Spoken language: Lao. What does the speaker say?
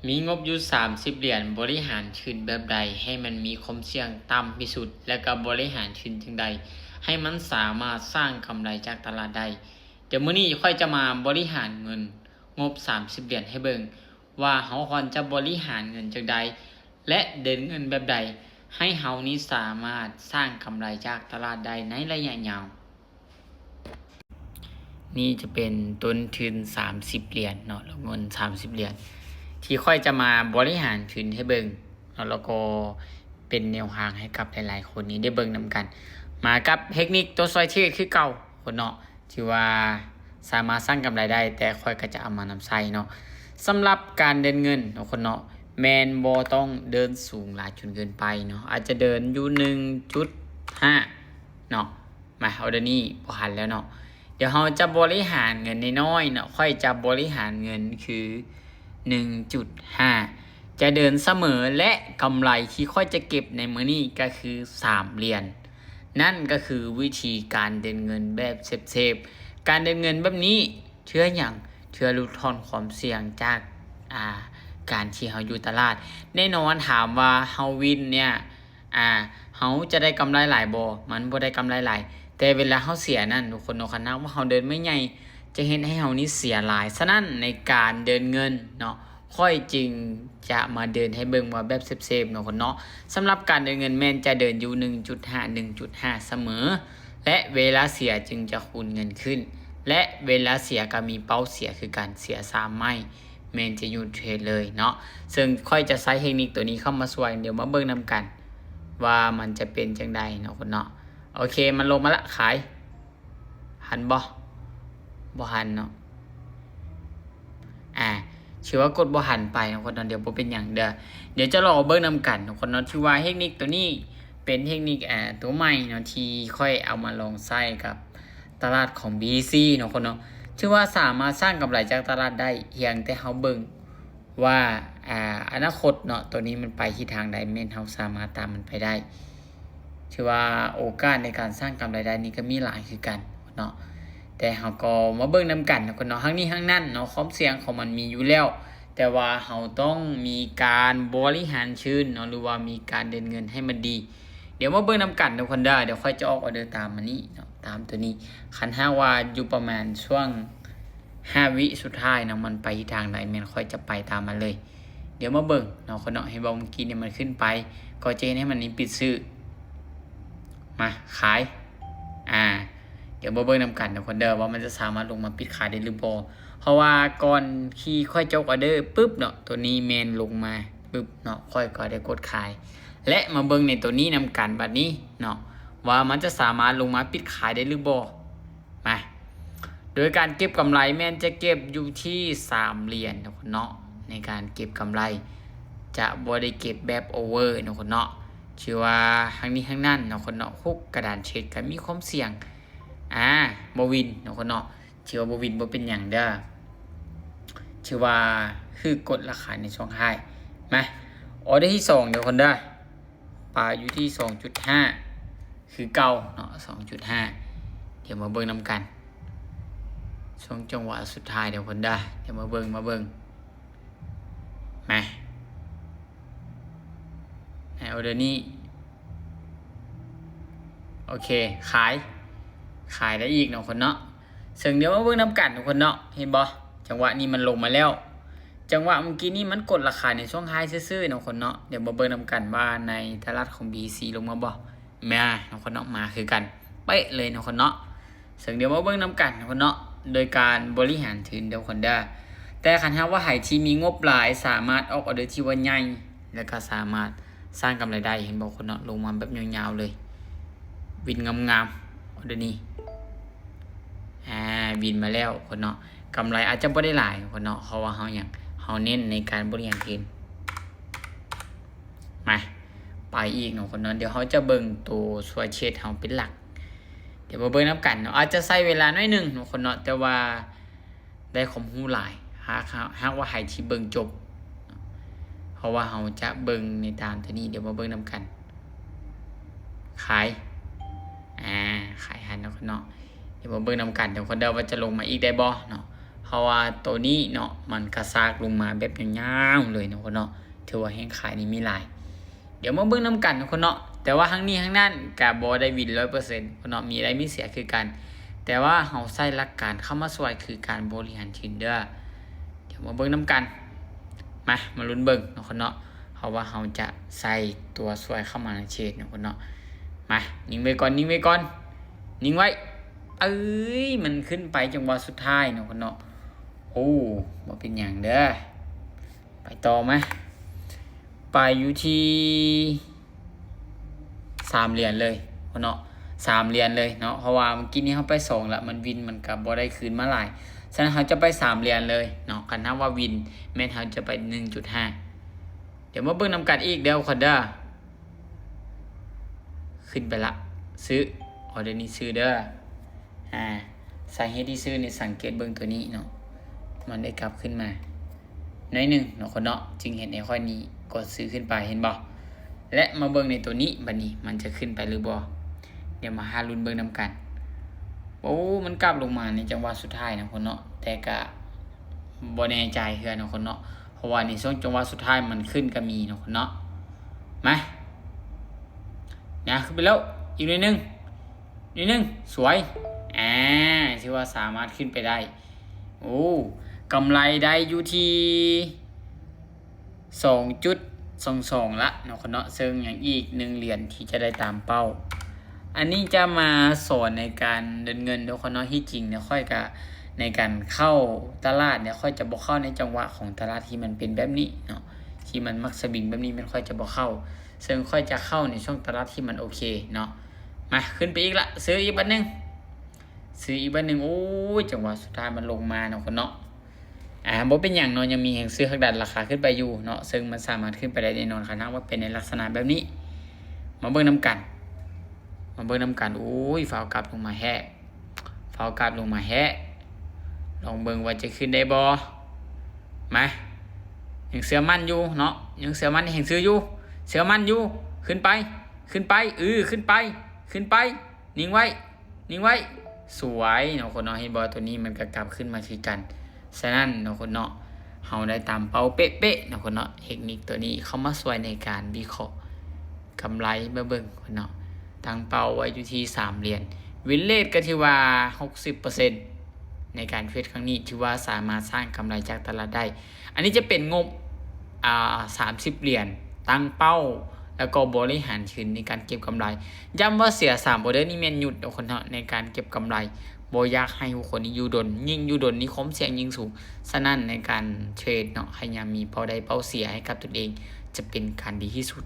ມີງົບຢູ່ສາມສິບຫຼຽນ, ບໍລິຫານທຶນແບບໃດໃຫ້ມັນມີຄວາມສ່ຽງຕ່ຳທີ່ສຸດ ແລະກໍບໍລິຫານທຶນຈັ່ງໃດໃຫ້ມັນສາມາດສ້າງກຳໄລຈາກຕະຫຼາດໄດ້? ດຽວມື້ນີ້ຂ້ອຍຈະມາບໍລິຫານເງິນງົບສາມສິບຫຼຽນໃຫ້ເບິ່ງວ່າເຮົາຄວນຈະບໍລິຫານເງິນຈັ່ງໃດ ແລະເດີນເງິນແບບໃດ ໃຫ້ເຮົານີ້ສາມາດສ້າງກຳໄລຈາກຕະຫຼາດໄດ້ໃນໄລຍະຍາວ. ນີ້ຈະເປັນຕົ້ນທຶນສາມສິບຫຼຽນເນາະ ລະເງິນສາມສິບຫຼຽນ ທີ່ຂ້ອຍຈະມາບໍລິຫານທຶນໃຫ້ເບິ່ງເນາະ ແລ້ວກໍເປັນແນວທາງໃຫ້ກັບຫຼາຍໆຄົນນີ້ໄດ້ເບິ່ງນຳກັນ. ມາກັບເທັກນິກຕົວຊ່ວຍເທຣດຄືເກົ່າຄົນເນາະ ທີ່ວ່າສາມາດສ້າງກຳໄລໄດ້ ແຕ່ຂ້ອຍກໍຈະເອົາມານຳໃຊ້ເນາະ. ສຳລັບການເດີນເງິນເນາະຄົນເນາະ ແມ່ນບໍ່ຕ້ອງເດີນສູງຫຼາຍຈົນເກີນໄປເນາະ ອາດຈະເດີນຢູ່ໜຶ່ງຈຸດຫ້າເນາະ. ມາ ອໍເດີນີ້ບໍ່ທັນແລ້ວເນາະ ດຽວເຮົາຈະບໍລິຫານເງິນນ້ອຍໆເນາະ ຂ້ອຍຈະບໍລິຫານເງິນຄືໜຶ່ງຈຸດຫ້າ ຈະເດີນສະເໝີ ແລະກຳໄລທີ່ຂ້ອຍຈະເກັບໃນມື້ນີ້ກໍຄືສາມຫຼຽນ. ນັ້ນກໍຄືວິທີການເດີນເງິນແບບເຊຟໆ ການເດີນເງິນແບບນີ້ເພື່ອຫຍັງ? ເພື່ອຫຼຸດຜ່ອນຄວາມສ່ຽງຈາກ ອ່າ ການທີ່ເຮົາຢູ່ຕະຫຼາດ. ແນ່ນອນ ຖາມວ່າເຮົາວິນເນີ້ຍ ອ່າ ເຮົາຈະໄດ້ກຳໄລຫຼາຍບໍ່? ມັນບໍ່ໄດ້ກຳໄລຫຼາຍ ແຕ່ເວລາເຮົາເສຍນັ້ນທຸກຄົນເນາະ ຄັນຫາກວ່າເຮົາເດີນໄມ້ໃຫຍ່ ຈະເຮັດໃຫ້ເຮົານີ້ເສຍຫຼາຍ. ສະນັ້ນໃນການເດີນເງິນເນາະ ຂ້ອຍຈຶ່ງຈະມາເດີນໃຫ້ເບິ່ງວ່າແບບເຊຟໆເນາະຄົນເນາະ. ສຳລັບການເດີນເງິນແມ່ນຈະເດີນຢູ່ໜຶ່ງຈຸດຫ້າ ໜຶ່ງຈຸດຫ້າສະເໝີ ແລະເວລາເສຍຈຶ່ງຈະຄູນເງິນຂຶ້ນ ແລະເວລາເສຍກໍມີເປົ້າເສຍຄືກັນ ເສຍສາມໄມ້ ແມ່ນຈະຢຸດເທຣດເລີຍເນາະ. ເຊິ່ງຂ້ອຍຈະໃຊ້ເທັກນິກຕົວນີ້ເຂົ້າມາຊ່ວຍ ດຽວມາເບິ່ງນຳກັນວ່າມັນຈະເປັນຈັ່ງໃດເນາະຄົນເນາະ. ໂອເຄ ມັນລົງມາລະ ຂາຍ ທັນບໍ່? ບໍ່ທັນເນາະ ອ່າ ຖືວ່າກົດບໍ່ທັນໄປເນາະຄົນເນາະ ດຽວບໍ່ເປັນຫຍັງເດີ ດຽວຈະລໍເບິ່ງນຳກັນເນາະຄົນເນາະ. ຖືວ່າເທັກນິກຕົວນີ້ເປັນເທັກນິກ ອ່າ ຕົວໃໝ່ເນາະ ທີ່ຂ້ອຍເອົາມາລອງໃຊ້ກັບຕະຫຼາດຂອງບີທີຊີເນາະຄົນເນາະ. ຖືວ່າສາມາດສ້າງກຳໄລຈາກຕະຫຼາດໄດ້ ພຽງແຕ່ເຮົາເບິ່ງ ວ່າ ອາ ອະນາຄົດເນາະ ໂຕນີ້ມັນໄປທິດທາງໃດ ແມ່ນເຮົາສາມາດຕາມມັນໄປໄດ້. ຖືວ່າໂອກາດໃນການສ້າງກຳໄລໄດ້ນີ້ກໍມີຫຼາຍຄືກັນເນາະ ແຕ່ເຮົາກໍມາເບິ່ງນຳກັນເນາະ ທັງນີ້ທັງນັ້ນເນາະ ຄວາມສ່ຽງຂອງມັນມີຢູ່ແລ້ວ ແຕ່ວ່າເຮົາຕ້ອງມີການບໍລິຫານທຶນເນາະ ຫຼືວ່າມີການເດີນເງິນໃຫ້ມັນດີ. ດຽວມາເບິ່ງນຳກັນທຸກຄົນເດີ ດຽວຂ້ອຍຈະອອກອອເດີຕາມອັນນີ້ເນາະ ຕາມໂຕນີ້. ຄັນຫາກວ່າຢູ່ປະມານຊ່ວງຫ້າວິສຸດທ້າຍເນາະ ມັນໄປທິດທາງໃດ ແມ່ນຂ້ອຍຈະໄປຕາມມັນເລີຍ. ດຽວມາເບິ່ງເນາະຄົນເນາະ ເຫັນບໍ່ ເມື່ອກີ້ນີ້ມັນຂຶ້ນໄປ ກໍຈະເຮັດໃຫ້ມັນນີ້ປິດຊື່. ມາ ຂາຍ ອາ ດຽວມາເບິ່ງນຳກັນທຸກຄົນເດີ ວ່າມັນຈະສາມາດລົງມາປິດຂາຍໄດ້ຫຼືບໍ່. ເພາະວ່າກ່ອນທີ່ຂ້ອຍຈະອອກອອເດີປຶບເນາະ ໂຕນີ້ແມ່ນລົງມາປຶບເນາະ ຂ້ອຍກໍໄດ້ກົດຂາຍ ແລະ ມາເບິ່ງໃນໂຕນີ້ນຳກັນບັດນີ້ເນາະ ວ່າມັນຈະສາມາດລົງມາປິດຂາຍໄດ້ຫຼືບໍ່. ມາ ໂດຍການເກັບກຳໄລແມ່ນຈະເກັບຢູ່ທີ່ສາມຫຼຽນເນາະ ໃນການເກັບກຳໄລ ຈະບໍ່ໄດ້ເກັບແບບໂອເວີເນາະຄົນເນາະ. ຖືວ່າທັງນີ້ທັງນັ້ນເນາະຄົນເນາະ ຫົກກະດານເທຣດກໍມີຄວາມສ່ຽງ ອາ ບໍ່ວິນເນາະຄົນເນາະ. ຖືວ່າບໍ່ວິນບໍ່ເປັນຫຍັງເດີ ຖືວ່າຖືກກົດລາຄາໃນຊ່ວງທ້າຍ. ມາ ອອເດີທີສອງເດີຄົນເດີ ປາຢູ່ທີ່ສອງຈຸດຫ້າ ຄືເກົ່າເນາະ ສອງຈຸດຫ້າ. ດຽວມາເບິ່ງນຳກັນ ຊ່ວງຈັງຫວະສຸດທ້າຍເດີຄົນເດີ ດຽວມາເບິ່ງ ມາເບິ່ງ ມາ ໃນອອເດີນີ້ ໂອເຄ ຂາຍ ຂາຍໄດ້ອີກເນາະຄົນເນາະ. ເຊິ່ງດຽວມາເບິ່ງນຳກັນທຸກຄົນເນາະ ເຫັນບໍ່ ຈັງຫວະນີ້ມັນລົງມາແລ້ວ ຈັງຫວະເມື່ອກີ້ນີ້ມັນກົດລາຄາໃນຊ່ວງທ້າຍຊື່ໆເນາະຄົນເນາະ. ດຽວມາເບິ່ງນຳກັນວ່າໃນຕະຫຼາດຂອງບີທີຊີລົງມາບໍ່ ມາເນາະຄົນເນາະ ມາຄືກັນເປະເລີຍເນາະຄົນເນາະ. ເຊິ່ງດຽວມາເບິ່ງນຳກັນເນາະຄົນເນາະ ໂດຍການບໍລິຫານທຶນເດີຄົນເດີ. ແຕ່ຄັນຫາກວ່າໃຜທີ່ມີງົບຫຼາຍ ສາມາດອອກອອເດີທີ່ວ່າໃຫຍ່ ແລ້ວກໍສາມາດສ້າງກຳໄລໄດ້ ເຫັນບໍ່ຄົນເນາະ ລົງມາແບບຍາວໆເລີຍ ວິນງາມໆ ອອເດີນີ້ ອາ ວິນມາແລ້ວຄົນເນາະ. ກຳໄລອາດຈະບໍ່ໄດ້ຫຼາຍຄົນເນາະ ເພາະວ່າເຮົາຫຍັງ ເຮົາເນັ້ນໃນການບໍລິຫານທຶນ. ມາ ໄປອີກເນາະຄົນເນາະ ດຽວເຮົາຈະເບິ່ງໂຕຊ່ວຍເທຣດເຮົາເປັນຫຼັກ. ດຽວມາເບິ່ງນຳກັນເນາະ ອາດຈະໃຊ້ເວລາໜ້ອຍໜຶ່ງເນາະຄົນເນາະ ແຕ່ວ່າໄດ້ຄວາມຮູ້ຫຼາຍ ຫາກ ຫາກວ່າໃຜທີ່ເບິ່ງຈົບ ເພາະວ່າເຮົາຈະເບິ່ງໃນຕາມໂຕນີ້. ດຽວມາເບິ່ງນຳກັນ ຂາຍ ອາ ຂາຍຫັນເນາະຄົນເນາະ. ດຽວມາເບິ່ງນຳກັນເດີຄົນເດີ ວ່າຈະລົງມາອີກໄດ້ບໍ່ເນາະ. ເພາະວ່າໂຕນີ້ເນາະ ມັນກະຊາກລົງມາແບບຍາວໆເລີຍເນາະເນາະ ຖືວ່າແຮງຂາຍນີ້ມີຫຼາຍ. ດຽວມາເບິ່ງນຳກັນເນາະເນາະ ແຕ່ວ່າທັງນີ້ທັງນັ້ນກະບໍ່ໄດ້ວິນຮ້ອຍເປີເຊັນເນາະ ມີໄດ້ມີເສຍຄືກັນ ແຕ່ວ່າເຮົາໃຊ້ຫຼັກການເຂົ້າມາຊ່ວຍຄືການບໍລິຫານທຶນເດີ້. ດຽວມາເບິ່ງນຳກັນ ມາ ມາລຸ້ນເບິ່ງເນາະເນາະ ເພາະວ່າເຮົາຈະໃສ່ຕົວຊ່ວຍເຂົ້າມາໃນເທຣດເນາະເນາະ. ມາ ນິ່ງໄວ້ກ່ອນ ນິ່ງໄວ້ກ່ອນ ນິ່ງໄວ້. ເອີຍ ມັນຂຶ້ນໄປຈັງຫວະສຸດທ້າຍເນາະເນາະ. ໂອ້ ບໍ່ເປັນຫຍັງເດີ້ ໄປຕໍ່ມາ ໄປຢູ່ທີ່ສາມຫຼຽນເລີຍເນາະ ສາມຫຼຽນເລີຍເນາະ ເພາະວ່າເມື່ອກີ້ນີ້ເຮົາໄປສອງລະ ມັນວິນ ມັນກະບໍ່ໄດ້ຄືນມາຫຼາຍ. ສະນັ້ນເຮົາຈະໄປສາມຫຼຽນເລີຍເນາະ ຄັນຫາກວ່າວິນ ແມ່ນເຮົາຈະໄປໜຶ່ງຈຸດຫ້າ. ດຽວມາເບິ່ງນຳກັນອີກເດີ້ ທຸກຄົນເດີ້. ຂຶ້ນໄປລະ ຊື້ ອໍເດີນີ້ຊື້ເດີ້. ອາ ສາເຫດທີ່ຊື້ນີ້ ສັງເກດເບິ່ງຕົວນີ້ເນາະ ມັນໄດ້ກັບຂຶ້ນມາໜ້ອຍໜຶ່ງເນາະຄົນເນາະ ຈຶ່ງເຮັດໃຫ້ຂ້ອຍນີ້ກົດຊື້ຂຶ້ນໄປ ເຫັນບໍ່? ແລະ ມາເບິ່ງໃນຕົວນີ້ ບັດນີ້ມັນຈະຂຶ້ນໄປຫຼືບໍ່? ດຽວມາຫາລຸ້ນເບິ່ງນຳກັນ. ໂອ້ ມັນກັບລົງມາໃນຈັງຫວະສຸດທ້າຍເນາະຄົນເນາະ ແຕ່ກະບໍ່ແນ່ໃຈເທື່ອເນາະຄົນເນາະ ເພາະວ່າໃນຊ່ວງຈັງຫວະສຸດທ້າຍມັນຂຶ້ນກະມີເນາະຄົນເນາະ. ມາ ນະ ຂຶ້ນໄປແລ້ວ ອີກໜ້ອຍໜຶ່ງ ໜ້ອຍໜຶ່ງ ສວຍ ອາ ຖືວ່າສາມາດຂຶ້ນໄປໄດ້. ໂອ້ ກຳໄລໄດ້ຢູ່ທີ່ສອງຈຸດສອງສອງລະເນາະຄົນເນາະ ເຊິ່ງຍັງອີກໜຶ່ງຫຼຽນທີ່ຈະໄດ້ຕາມເປົ້າ. ອັນນີ້ຈະມາສອນໃນການເດີນເງິນເດີ້ຄົນເນາະ. ທີ່ຈິງເນຍ ຂ້ອຍກະໃນການເຂົ້າຕະຫຼາດເນຍ ຂ້ອຍຈະບໍ່ເຂົ້າໃນຈັງຫວະຂອງຕະຫຼາດທີ່ມັນເປັນແບບນີ້ເນາະ ທີ່ມັນມັກສະວິງແບບນີ້ ແມ່ນຂ້ອຍຈະບໍ່ເຂົ້າ ເຊິ່ງຂ້ອຍຈະເຂົ້າໃນຊ່ວງຕະຫຼາດທີ່ມັນໂອເຄເນາະ. ມາ ຂຶ້ນໄປອີກລະ ຊື້ອີກບາດໜຶ່ງ ຊື້ອີກບາດໜຶ່ງ. ໂອ້ຍ ຈັງຫວະສຸດທ້າຍມັນລົງມາເນາະຄົນເນາະ. ອາ ບໍ່ເປັນຫຍັງເນາະ ຍັງມີແຮງຊື້ຮັກດັນລາຄາຂຶ້ນໄປຢູ່ເນາະ ເຊິ່ງມັນສາມາດຂຶ້ນໄປໄດ້ແນ່ນອນ ຄັນຫາກວ່າເປັນໃນລັກສະນະແບບນີ້. ມາເບິ່ງນຳກັນ ມາເບິ່ງນຳກັນ. ໂອ້ຍ ຟ້າວກັບລົງມາແທ້ ຟ້າວກັບລົງມາແທ້. ລອງເບິ່ງວ່າຈະຂຶ້ນໄດ້ບໍ່? ມາ ຍັງເຊື່ອໝັ້ນຢູ່ເນາະ ຍັງເຊື່ອໝັ້ນ ຍັງຊື້ຢູ່ ເຊື່ອໝັ້ນຢູ່. ຂຶ້ນໄປ ຂຶ້ນໄປ ເອີ ຂຶ້ນໄປ ຂຶ້ນໄປ ນິ່ງໄວ້ ນິ່ງໄວ້ ສວຍເນາະຄົນເນາະ. ເຫັນບໍ່? ຕົວນີ້ມັນກະກັບຂຶ້ນມາຄືກັນ. ສະນັ້ນເນາະຄົນເນາະ ເຮົາໄດ້ຕາມເປົ້າເປະໆເນາະຄົນເນາະ. ເທັກນິກຕົວນີ້ເຂົ້າມາຊ່ວຍໃນການວິເຄາະກຳໄລ ມາເບິ່ງຄົນເນາະ ຕັ້ງເປົ້າໄວ້ຢູ່ທີ່ສາມຫຼຽນ ວິນເຣດກະຖືວ່າຫົກສິບເປີເຊັນ ໃນການເທຣດຄັ້ງນີ້ ຖືວ່າສາມາດສ້າງກຳໄລຈາກຕະຫຼາດໄດ້. ອັນນີ້ຈະເປັນງົບ ອ່າ ສາມສິບຫຼຽນ ຕັ້ງເປົ້າ ແລ້ວກໍບໍລິຫານທຶນໃນການເກັບກຳໄລ. ຢ້ຳວ່າເສຍສາມອໍເດີນີ້ແມ່ນຢຸດເນາະຄົນເນາະ ໃນການເກັບກຳໄລ ບໍ່ຢາກໃຫ້ທຸກຄົນນີ້ຢູ່ດົນ ຍິ່ງຢູ່ດົນນີ້ຄວາມສ່ຽງຍິ່ງສູງ. ສະນັ້ນໃນການເທຣດເນາະ ພະຍາຍາມມີເປົ້າໄດ້ເປົ້າເສຍໃຫ້ກັບຕົນເອງ ຈະເປັນການດີທີ່ສຸດ